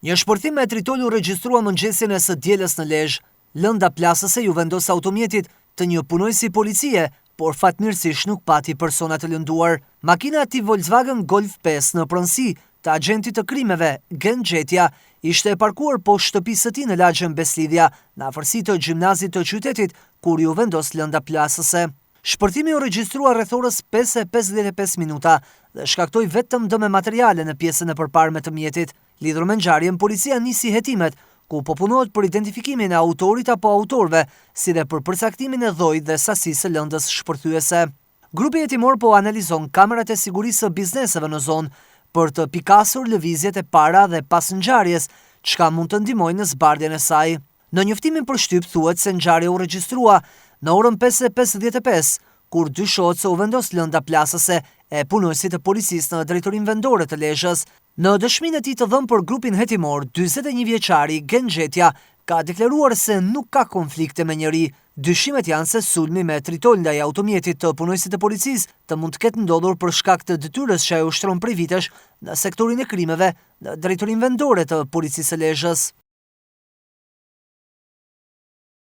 Një shpërthim me tritol u regjistrua mëngjesin e së dielës në Lezhë. Lënda plasëse iu vendos automjetit të një punonjësi policie, por fatmirësisht nuk pati persona të lënduar. Makina tip Volkswagen Golf 5 në pronësi të agjentit të krimeve, Gent Gjetja, ishte e parkuar poshtë shtëpisë së tij në lagjen Beslidhja, në afërsi të gjimnazit të qytetit, kur iu vendos lënda plasëse. Shpërthimi u regjistrua rreth orës 5:55 minuta dhe shkaktoi vetëm dëme materiale në pjesën e përparme të mjetit. Lidhur me ngjarjen, policia nisi hetimet, ku po punohet për identifikimin e autorit apo autorëve, si dhe për përcaktimin e llojit dhe sasisë së lëndës shpërthyese. Grupi hetimor po analizon kamerat e sigurisë së bizneseve në zonë për të pikasur lëvizjet e para dhe pas ngjarjes, çka mund të ndihmojë në zbardhjen e saj. Në njoftimin për shtyp thuhet se ngjarja u regjistrua në orën 5:55, kur dyshohet se u vendos lënda plasëse e punonjësit të policisë në drejtorinë vendore të Lezhës. Në dëshminë e tij të dhënë për grupin hetimor, 41 vjeçari Gent Gjetja ka deklaruar se nuk ka konflikte me njeri. Dyshimet janë se sulmi me tritol ndaj automjetit të punonjësit të policisë të mund të ketë ndodhur për shkak të detyrës që ai ushtron prej vitesh në sektorin e krimeve në drejtorinë vendore të policisë së Lezhës.